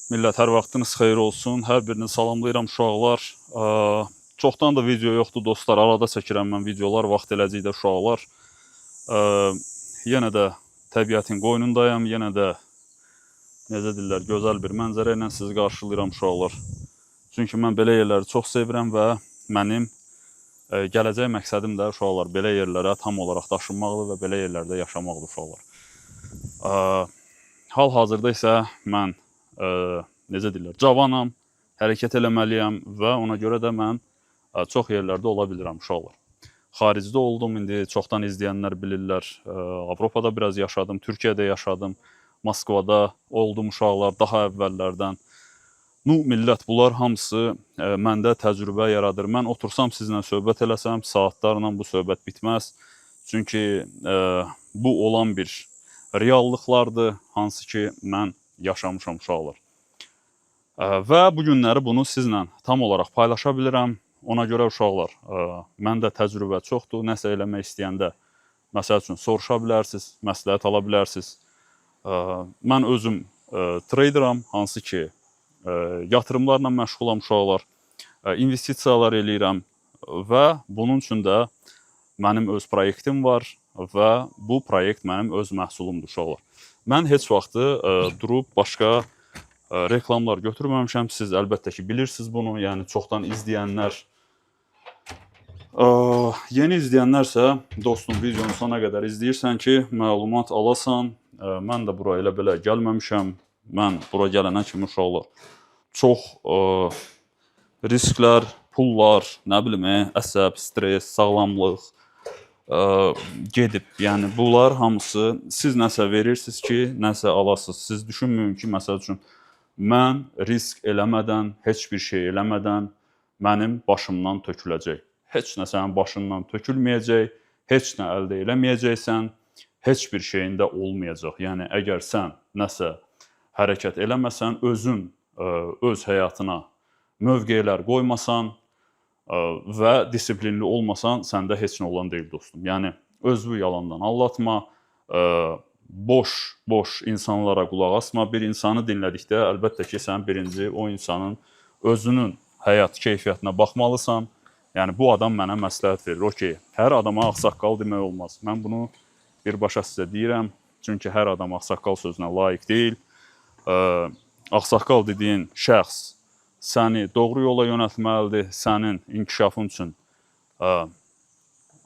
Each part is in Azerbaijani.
Millət, hər vaxtınız xeyir olsun. Hər birini salamlayıram uşaqlar. Çoxdan da video yoxdur dostlar. Arada çəkirəm mən videolar, vaxt eləcək də uşaqlar. Yenə də təbiətin qoynundayam. Yenə də necə deyirlər, gözəl bir mənzərə ilə sizi qarşılayıram uşaqlar. Çünki mən belə yerləri çox sevirəm və mənim gələcək məqsədim də uşaqlar belə yerlərə tam olaraq daşınmaqdır və belə yerlərdə yaşamaqdır uşaqlar. Hal-hazırda isə mən necə deyirlər, cavanam, hərəkət eləməliyəm və ona görə də mən çox yerlərdə ola bilirəm uşaqlar. Xaricdə oldum, indi çoxdan izləyənlər bilirlər. Avropada biraz yaşadım, Türkiyədə yaşadım, Moskvada oldum uşaqlar daha əvvəllərdən. Nu, millət, bunlar hamısı məndə təcrübə yaradır. Mən otursam sizlə söhbət eləsəm, saatlarla bu söhbət bitməz. Çünki bu olan bir reallıqlardır, hansı ki mən yaşamışam uşaqlar. Və bu günləri bunu sizlə tam olaraq paylaşa bilirəm. Ona görə uşaqlar, məndə təcrübə çoxdur. Nəsə eləmək istəyəndə, məsəl üçün soruşa bilərsiniz, məsləhət ala bilərsiniz. Mən özüm traderam, hansı ki yatırımlarla məşğulam uşaqlar. İnvestisiyalar eləyirəm və bunun üçün də mənim öz proyektim var və bu proyekt mənim öz məhsulumdur uşaqlar. Mən heç vaxtı durub başqa reklamlar götürməmişəm. Siz əlbəttə ki bilirsiniz bunu. Yəni çoxdan izləyənlər, yeni izləyənlərsə, dostum, videonu sona qədər izləyirsən ki, məlumat alasan. Mən də bura elə belə gəlməmişəm. Mən bura gələnə kimi uşaqlar çox risklər, pullar, nə bilim, əsəb, stres, sağlamlıq gedib. Yəni bunlar hamısı siz nəsə verirsiniz ki, nəsə alasınız. Siz düşünməyin ki, məsəl üçün mən risk eləmədən, heç bir şey eləmədən mənim başımdan töküləcək. Heç nə sənin başından tökülməyəcək, heç nə əldə eləməyəcəksən, heç bir şeyin də olmayacaq. Yəni əgər sən nəsə hərəkət eləməsən, özün öz həyatına mövqelər qoymasan və disiplinli olmasan, səndə heç nə olan deyil dostum. Yəni özünü yalandan aldatma, boş-boş insanlara qulaq asma. Bir insanı dinlədikdə əlbəttə ki, sən birinci o insanın özünün həyat keyfiyyətinə baxmalısan. Yəni bu adam mənə məsləhət verir. Okey, hər adama ağsaqqal demək olmaz. Mən bunu birbaşa sizə deyirəm. Çünki hər adam ağsaqqal sözünə layiq deyil. Ağsaqqal dediyin şəxs səni doğru yola yönəltməlidir, sənin inkişafın üçün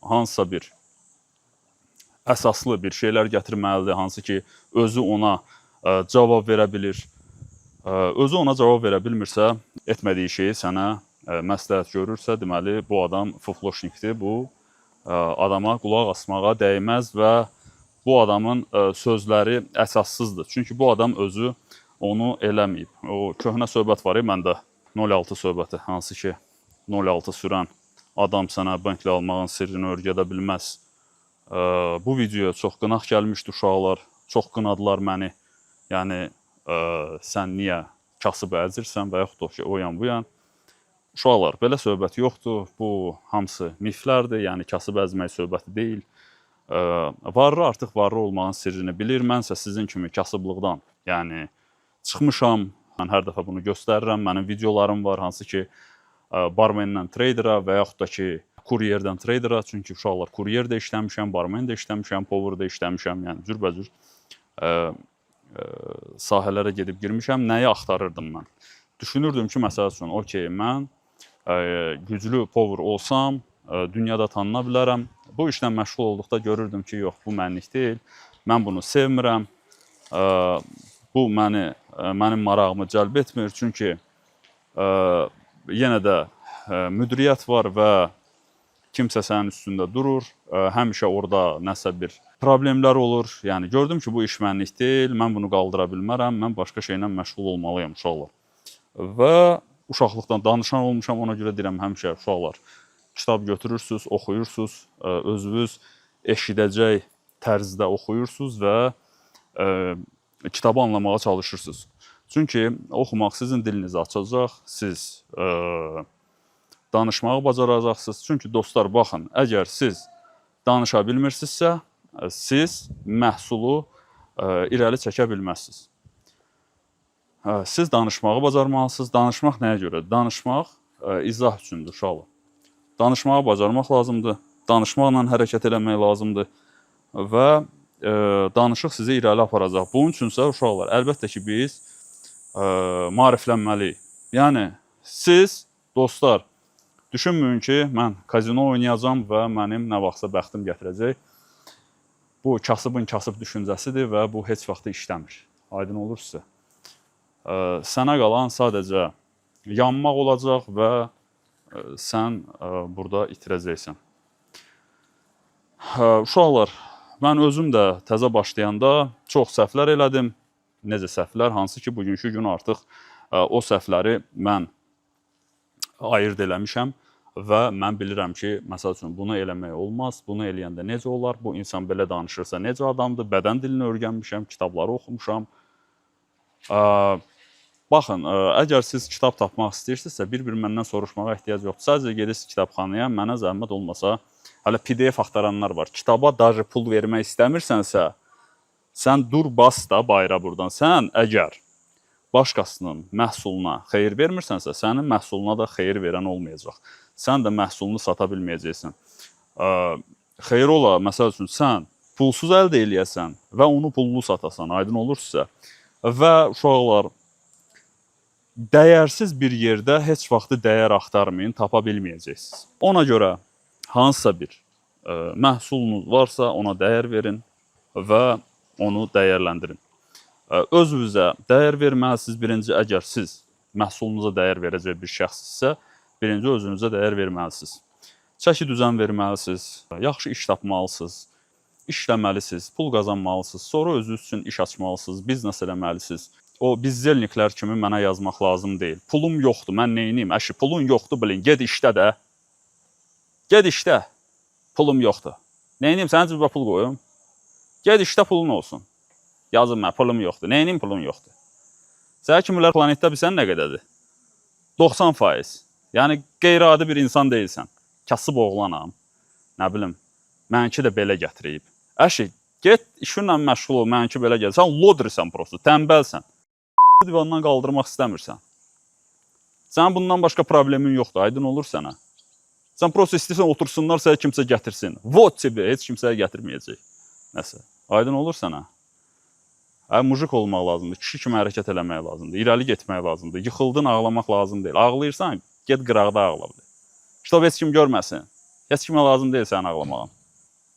hansısa bir əsaslı bir şeylər gətirməlidir, hansı ki özü ona cavab verə bilir. Özü ona cavab verə bilmirsə, etmədiyi şeyi sənə məsləhət görürsə, deməli bu adam fufloşnikdir. Bu adama qulaq asmağa dəyməz və bu adamın sözləri əsassızdır. Çünki bu adam özü onu eləməyib. O köhnə söhbət var ya məndə, 0.6 söhbəti, hansı ki 0.6 sürən adam sənə Bentley almağın sirrini öyrədə bilməz. Bu videoya çox qınaq gəlmişdi uşaqlar, çox qınadılar məni. Yəni sən niyə kasıb əzirsən və yaxud da ki, o yan bu yan. Uşaqlar, belə söhbət yoxdur. Bu hamısı miflərdir. Yəni kasıb əzmək söhbəti deyil. Varlı artıq varlı olmağın sirrini bilir. Mənsə sizin kimi kasıblıqdan, yəni çıxmışam. Mən hər dəfə bunu göstərirəm. Mənim videolarım var, hansı ki barmendən tradera və yaxud da ki kuryerdən tradera. Çünki uşaqlar, kuryerdə işləmişəm, barmendə işləmişəm, powerda işləmişəm. Yəni cürbəcür sahələrə gedib girmişəm. Nəyi axtarırdım mən? Düşünürdüm ki, məsəl üçün, okey, mən güclü power olsam, dünyada tanına bilərəm. Bu işlə məşğul olduqda görürdüm ki, yox, bu mənlik deyil. Mən bunu sevmirəm. Bu mənim marağımı cəlb etmir. Çünki yenə də müdiriyyət var və kimsə sənin üstündə durur. Həmişə orada nəsə bir problemlər olur. Yəni gördüm ki, bu iş mənlik deyil, mən bunu qaldıra bilmərəm, mən başqa şeylə məşğul olmalıyam uşaqlar. Və uşaqlıqdan danışan olmuşam, ona görə deyirəm həmişə uşaqlar, kitab götürürsüz, oxuyursunuz, özünüz eşidəcək tərzdə oxuyursunuz və kitabı anlamağa çalışırsınız. Çünki oxumaq sizin dilinizi açacaq, siz danışmağı bacaracaqsınız. Çünki dostlar, baxın, əgər siz danışa bilmirsinizsə, siz məhsulu irəli çəkə bilməzsiniz. Siz danışmağı bacarmalısınız. Danışmaq nəyə görədir? Danışmaq izah üçündür uşaqlar. Danışmağı bacarmaq lazımdır. Danışmaqla hərəkət eləmək lazımdır və danışıq sizi irəli aparacaq. Bunun üçünsə uşaqlar, əlbəttə ki, biz maariflənməliyik. Yəni siz dostlar, düşünməyin ki, mən kazino oynayacağam və mənim nə vaxtsa bəxtim gətirəcək. Bu kasıbın kasıb düşüncəsidir və bu heç vaxt işləmir. Aydın olur sizə. Sənə qalan sadəcə yanmaq olacaq və sən burada itirəcəksən. Uşaqlar, mən özüm də təzə başlayanda çox səhvlər elədim. Necə səhvlər? Hansı ki, bugünkü gün artıq o səhvləri mən ayırd eləmişəm və mən bilirəm ki, məsəl üçün bunu eləmək olmaz, bunu eləyəndə necə olar, bu insan belə danışırsa necə adamdır, bədən dilini öyrənmişəm, kitabları oxumuşam. Baxın, əgər siz kitab tapmaq istəyirsinizsə, bir-bir məndən soruşmağa ehtiyac yoxdur. Sadəcə gedirsiniz kitabxanaya, mənə zəhmət olmasa, hələ PDF axtaranlar var. Kitaba daje pul vermək istəmirsənsə, sən dur bas da bayıra burdan. Sən əgər başqasının məhsuluna xeyir vermirsənsə, sənin məhsuluna da xeyir verən olmayacaq. Sən də məhsulunu sata bilməyəcəksən. Xeyir ola, məsəl üçün sən pulsuz əldə eləyəsən və onu pullu satasan, aydın olur sizə. Və uşaqlar, dəyərsiz bir yerdə heç vaxtı dəyər axtarmayın, tapa bilməyəcəksiniz. Ona görə hansısa bir məhsulunuz varsa, ona dəyər verin və onu dəyərləndirin. Özünüzə dəyər verməlisiniz. Birinci, əgər siz məhsulunuza dəyər verəcək bir şəxssinizsə, birinci özünüzə dəyər verməlisiniz. Çəki düzən verməlisiniz, yaxşı iş tapmalısınız, işləməlisiniz, pul qazanmalısınız, sonra özünüz üçün iş açmalısınız, biznes eləməlisiniz. O bizzelniklər kimi mənə yazmaq lazım deyil. Pulum yoxdur, mən neyniyim? Əşi, pulun yoxdur, bilin, get işdə də. Get işdə. Pulum yoxdur. Neyniyim, sənin cibinə pul qoyum? Get işdə, pulun olsun. Yazın mənə, pulum yoxdur. Neyniyim, pulum yoxdur? Sənə kimlər planetdə bilsən nə qədərdir? 90%. Yəni qeyri-adi bir insan deyilsən. Kasıb oğlanam. Nə bilim, mənimki də belə gətirib. Əşi, get işinlə məşğul ol, mənimki belə gəlir. Sən lodrisən prosto, tənbəlsən. Divandan qaldırmaq istəmirsən. Sənin bundan başqa problemin yoxdur, aydın olur sənə. Sən prosto istəyirsən otursunlar, sənə kimsə gətirsin. Вот тебе, heç kimsəyə gətirməyəcək. Nəsə. Aydın olur sənə. Hə, mujik olmaq lazımdır, kişi kimi hərəkət eləmək lazımdır, irəli getmək lazımdır. Yıxıldın, ağlamaq lazım deyil. Ağlayırsan, get qıraqda ağla. Ştob heç kim görməsin. Heç kimə lazım deyil sənin ağlamağın.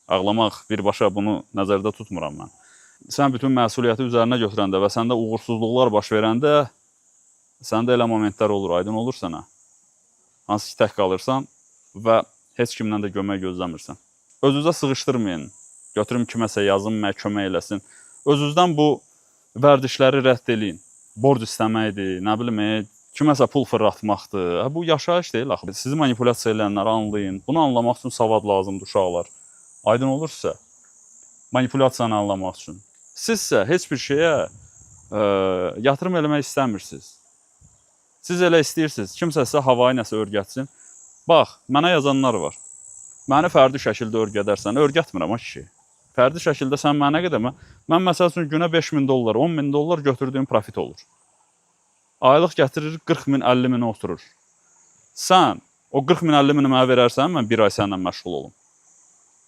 Ağlamaq birbaşa bunu nəzərdə tutmuram mən. Sən bütün məsuliyyəti üzərinə götürəndə və səndə uğursuzluqlar baş verəndə səndə elə momentlər olur, aydın olur sənə. Hansı ki tək qalırsan və heç kimdən də kömək gözləmirsən. Özünüzə sığışdırmayın. Götürüm kiməsə yazın, mənə kömək eləsin. Özünüzdən bu vərdişləri rədd eləyin. Borc istəməkdir, nə bilim, kiməsə pul fırlatmaqdır. Hə, bu yaşayış deyil axı. Sizi manipulyasiya eləyənləri anlayın. Bunu anlamaq üçün savad lazımdır uşaqlar. Aydın olur sizə. Manipulyasiyanı anlamaq üçün. Sizsə heç bir şeyə yatırım eləmək istəmirsiniz. Siz elə istəyirsiniz, kimsə sizə havayı nəsə öyrətsin. Bax, mənə yazanlar var. Məni fərdi şəkildə öyrədərsən, öyrətmirəm ha kişi. Fərdi şəkildə sən mənə nə qədər mən məsəl üçün günə 5000 dollar, 10 min dollar götürdüyüm profit olur. Aylıq gətirir 40 min, 50 minə oturur. Sən o 40 min, 50 mini mənə verərsən, mən bir ay səninlə məşğul olum.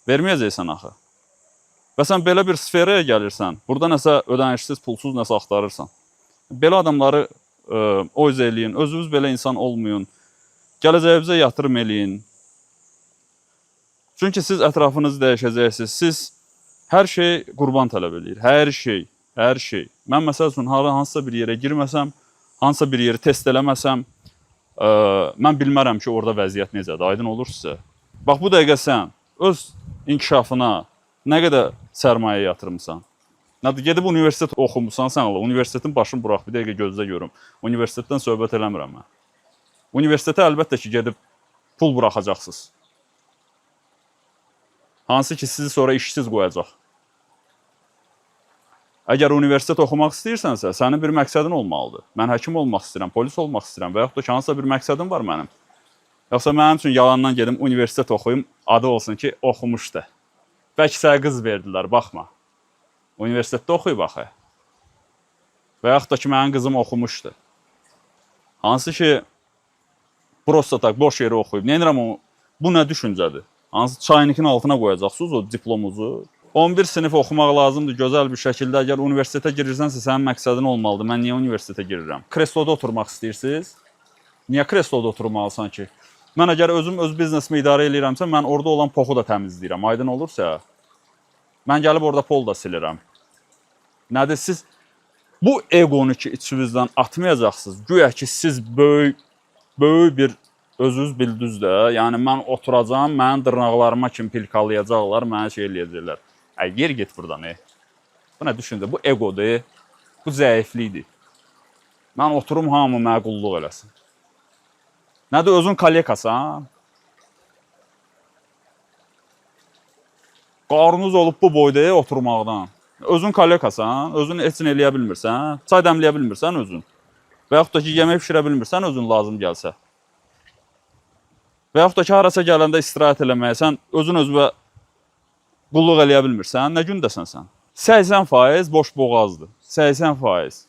Verməyəcəksən axı. Və sən belə bir sferaya gəlirsən, burada nəsə ödənişsiz, pulsuz nəsə axtarırsan. Belə adamları oz eləyin, özünüz belə insan olmayın. Gələcəyinizə yatırım eləyin. Çünki siz ətrafınızı dəyişəcəksiniz. Siz hər şey qurban tələb eləyir. Hər şey, hər şey. Mən məsəl üçün hansısa bir yerə girməsəm, hansısa bir yeri test eləməsəm, mən bilmərəm ki, orada vəziyyət necədir. Aydın olur sizə. Bax bu dəqiqə sən öz inkişafına nə qədər sərmayə yatırmısan? Nədir, gedib universitet oxumusan sən Allah, universitetin başını burax, bir dəqiqə gözlə görüm. Universitetdən söhbət eləmirəm mən. Universitetə əlbəttə ki, gedib pul buraxacaqsınız. Hansı ki sizi sonra işsiz qoyacaq. Əgər universitet oxumaq istəyirsənsə, sənin bir məqsədin olmalıdır. Mən həkim olmaq istəyirəm, polis olmaq istəyirəm və yaxud da ki, hansısa bir məqsədim var mənim. Yoxsa mənim üçün yalandan gedim universitet oxuyum, adı olsun ki, oxumuşdu. Bəlkə sənə qız verdilər, baxma. Universitetdə oxuyub axı. Və yaxud da ki, mənim qızım oxumuşdu. Hansı ki, prosta tak boş yerə oxuyub. Neynirəm o? Bu nə düşüncədir? Hansı çaynikin altına qoyacaqsınız o diplomuzu? 11 sinif oxumaq lazımdır gözəl bir şəkildə. Əgər universitetə girirsənsə, sənin məqsədin olmalıdır. Mən niyə universitetə girirəm? Kresloda oturmaq istəyirsiniz? Niyə kresloda oturmalısan ki? Mən əgər özüm öz biznesimi idarə eləyirəmsə, mən orada olan poxu da təmizləyirəm. Aydın olursa, mən gəlib orada pol da silirəm. Nədir siz bu eqonu ki içinizdən atmayacaqsınız. Güya ki siz böyük böyük bir özünüz bildiniz də. Yəni mən oturacağam, mənim dırnaqlarıma kim pilkalayacaqlar, mənə şey eləyəcəklər. Ay yer get burdan. E. Bu nə düşüncə? Bu eqodur. Bu zəiflikdir. Mən oturum hamı mənə qulluq eləsin. Nədir özün kalekasan? Qarnınız olub bu boyda oturmaqdan. Özün kalekasan, özün heç nə eləyə bilmirsən, çay dəmləyə bilmirsən özün. Və yaxud da ki, yemək bişirə bilmirsən özün lazım gəlsə. Və yaxud da ki, harasa gələndə istirahət eləməyə sən özün özünə qulluq eləyə bilmirsən, nə gündəsən sən? 80% boş boğazdır. 80%.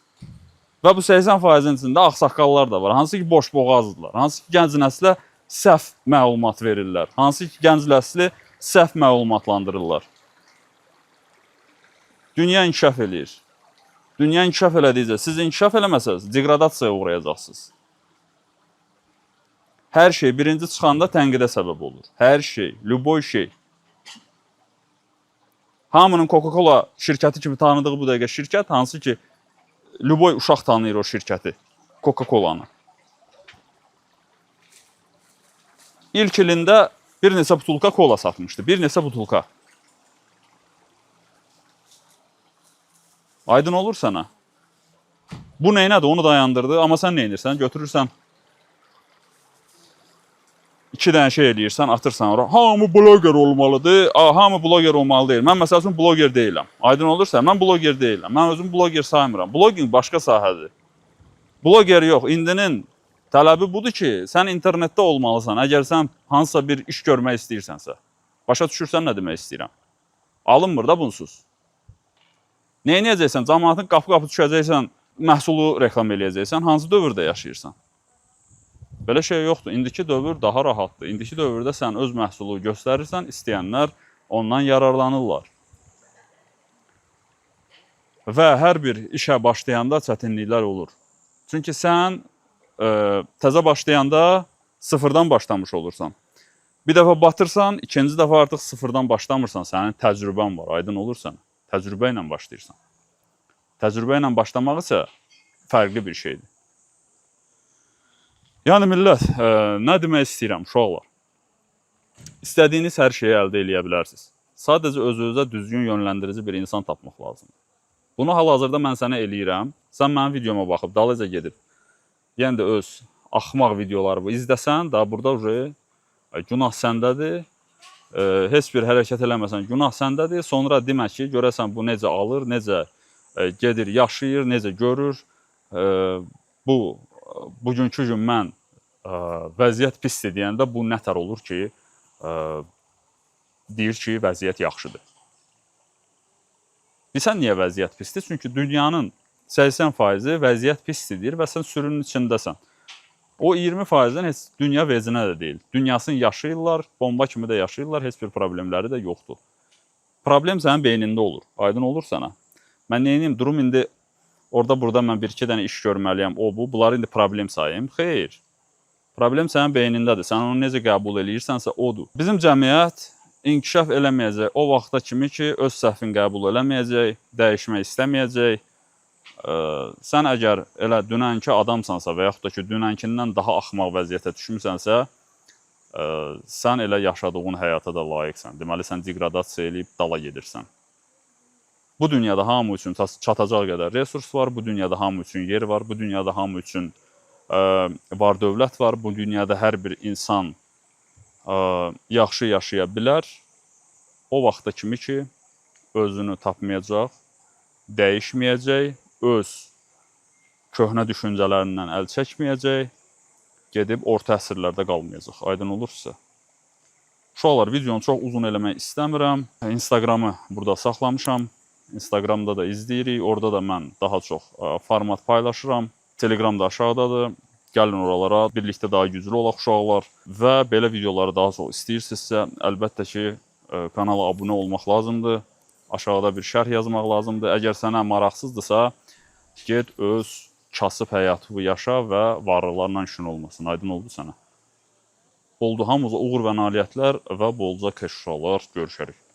Və bu 80%-in içində ağsaqqallar da var. Hansı ki boş boğazdılar. Hansı ki gənc nəslə səhv məlumat verirlər. Hansı ki gənc nəsli səhv məlumatlandırırlar. Dünya inkişaf eləyir. Dünya inkişaf elədikcə siz inkişaf eləməsəniz deqradasiyaya uğrayacaqsınız. Hər şey birinci çıxanda tənqidə səbəb olur. Hər şey, любой şey. Hamının Coca-Cola şirkəti kimi tanıdığı bu dəqiqə şirkət hansı ki любой uşaq tanıyır o şirkəti. Coca-Cola-nı. İlk ilində bir neçə butulka kola satmışdı. Bir neçə butulka. Aydın olur sənə. Bu neynədir? Onu dayandırdı. Amma sən neynirsən? Götürürsən iki dənə şey eləyirsən, atırsan ora. Hamı bloger olmalıdır. A, hamı bloger olmalı deyil. Mən məsəl üçün bloger deyiləm. Aydın olursa, mən bloger deyiləm. Mən özümü bloger saymıram. Blogging başqa sahədir. Bloger yox. İndinin tələbi budur ki, sən internetdə olmalısan. Əgər sən hansısa bir iş görmək istəyirsənsə. Başa düşürsən nə demək istəyirəm? Alınmır da bunsuz. Nə edəcəksən? Cəmaatın qapı-qapı düşəcəksən, məhsulu reklam eləyəcəksən. Hansı dövrdə yaşayırsan? Belə şey yoxdur. İndiki dövr daha rahatdır. İndiki dövrdə sən öz məhsulu göstərirsən, istəyənlər ondan yararlanırlar. Və hər bir işə başlayanda çətinliklər olur. Çünki sən təzə başlayanda sıfırdan başlamış olursan. Bir dəfə batırsan, ikinci dəfə artıq sıfırdan başlamırsan. Sənin təcrübən var, aydın olur sənə. Təcrübə ilə başlayırsan. Təcrübə ilə başlamaq isə fərqli bir şeydir. Yəni millət, nə demək istəyirəm uşaqlar? İstədiyiniz hər şeyi əldə eləyə bilərsiniz. Sadəcə özünüzə düzgün yönləndirici bir insan tapmaq lazımdır. Bunu hal-hazırda mən sənə eləyirəm. Sən mənim videoma baxıb dalınca gedib, yenə də öz axmaq videolarımı izləsən, daha burada уже günah səndədir. Heç bir hərəkət eləməsən günah səndədir. Sonra demə ki, görəsən bu necə alır, necə gedir, yaşayır, necə görür. Bu bugünkü gün mən vəziyyət pisdir deyəndə bu nətər olur ki, deyir ki, vəziyyət yaxşıdır. Bilirsən niyə vəziyyət pisdir? Çünki dünyanın 80%-i vəziyyət pisdir deyir və sən sürünün içindəsən. O 20%-in heç dünya vecinə də deyil. Dünyasını yaşayırlar, bomba kimi də yaşayırlar, heç bir problemləri də yoxdur. Problem sənin beynində olur. Aydın olur sənə. Mən nə edeyim? Durum indi orada burada mən bir-iki dənə iş görməliyəm, o bu. Bunları indi problem sayayım. Xeyr. Problem sənin beynindədir. Sən onu necə qəbul eləyirsənsə odur. Bizim cəmiyyət inkişaf eləməyəcək o vaxta kimi ki, öz səhvini qəbul eləməyəcək, dəyişmək istəməyəcək. Sən əgər elə dünənki adamsansa və yaxud da ki, dünənkindən daha axmaq vəziyyətə düşmüsənsə, sən elə yaşadığın həyata da layiqsən. Deməli, sən deqradasiya eləyib dala gedirsən. Bu dünyada hamı üçün çatacaq qədər resurs var, bu dünyada hamı üçün yer var, bu dünyada hamı üçün var dövlət var, bu dünyada hər bir insan yaxşı yaşaya bilər. O vaxta kimi ki, özünü tapmayacaq, dəyişməyəcək, öz köhnə düşüncələrindən əl çəkməyəcək, gedib orta əsrlərdə qalmayacaq. Aydın olur sizə. Uşaqlar, videonu çox uzun eləmək istəmirəm. Instagramı burada saxlamışam. Instagramda da izləyirik. Orada da mən daha çox format paylaşıram. Telegram da aşağıdadır. Gəlin oralara, birlikdə daha güclü olaq uşaqlar və belə videoları daha çox istəyirsinizsə, əlbəttə ki, kanala abunə olmaq lazımdır. Aşağıda bir şərh yazmaq lazımdır. Əgər sənə maraqsızdırsa, get öz kasıb həyatını yaşa və varlılarla işin olmasın. Aydın oldu sənə? Oldu, hamımıza uğur və nailiyyətlər və bolca keş uşaqlar. Görüşərik.